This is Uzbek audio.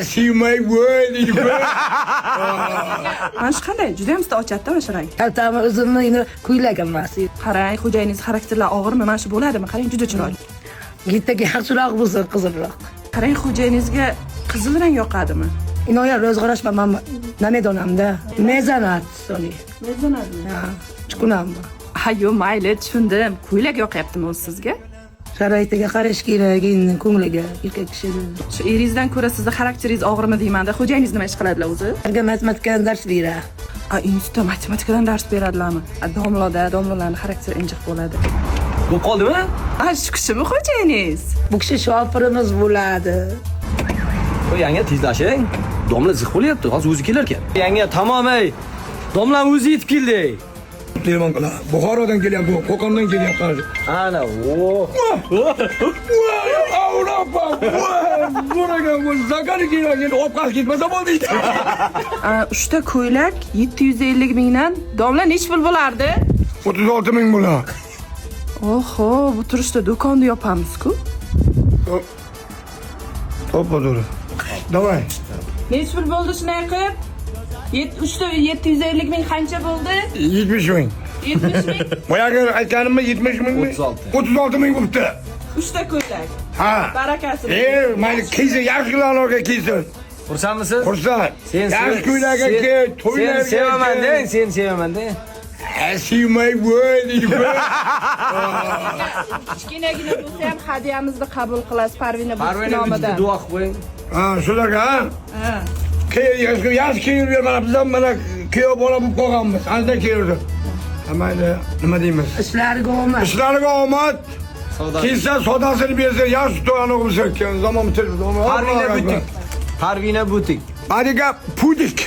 Sevmay voy deydi. Mana shu qanday? Juda ham usta ochadi-da mana shu rang. Kaltami, uzunmi, endi ko'ylak emas. Qarang, xo'jayiningiz xarakterlari og'irmi? Mana shu bo'ladimi? Qarang, juda chiroyli. Yigitdagi yaxshiroq bo'lsin, qizilroq. Qarang, xo'jayiningizga qizil rang yoqadimi? Inoya ro'zg'orashma, man namedonamda. Mezanat soni. Mezanatmi? Ha, chiqunammi? Ha, yo'q, mayli, tushundim. Ko'ylak yoqyaptimi o'zi sizga? Sharoitiga qarash kerak, endi ko'ngliga erkak kishini. Shu eringizdan ko'ra sizni xarakteringiz og'irmi deymanda. Xo'jayiningiz nima ish qiladilar o'zi? Ularga matematikadan dars beradi. A, institutda matematikadan dars beradilarmi? A, domloda, domlalarning xarakteri injiq bo'ladi. Bo'lib qoldimi? A, shu kishimi xo'jayiningiz? Bu kishi shofirimiz bo'ladi. Qo'y, yanga, tezlashing. Domla ziq bo'lyapti. Hozir o'zi kelar ekan. Yanga, tamom ey. Domla o'zi yetib keldi. Telefon qiladi. Buxorodan kelyapti, Qo'qondan kelyapti. Ana, o. Voy, Avropa! Voy, zo'r bu zakari kerak, endi olib qochib ketmasa bo'ldi deydi. A, uchta ko'ylak 750 mingdan. Domla, nechi pul bo'lardi? 36 ming bo'ladi. Oho, bu turishda do'konni yopamiz-ku. To'ppa to'g'ri. Давай. Nechi pul bo'ldi shunday qilib? Uchta 750 ming qancha bo'ldi? 70 ming. 70 ming. Boyagi aytganimmi, 70 mingmi? 36. 36 ming bo'libdi. Uchta ko'ylak. Ha. Barakasi. E, mayli, kiysin, yaxshilarga kiysin. Xursandmisiz? Xursand. Sen Yaxshi ko'ylakka kiy, to'ylarga. Sen sevaman de, sen sevaman de. Sevmay voy deydi. Kichkinagina bo'lsa ham hadyamizni qabul qilasiz Parvina Butik Parvina nomidan. duo qilib qo'ying. Ha, shularga ha. Ha. Kiy, yaxshi yaxshi kiyib yur, mana biz ham mana kuyov bola bo'lib qolganmiz. Ancha kiyirdi. Mayli, nima deymiz? Ishlariga omad. Ishlariga omad. Savdo. Kelsa savdosini bersin, yaxshi to'yani bo'lsin. Zamon bitirdi. Parvina butik. Parvina butik. Parvina butik.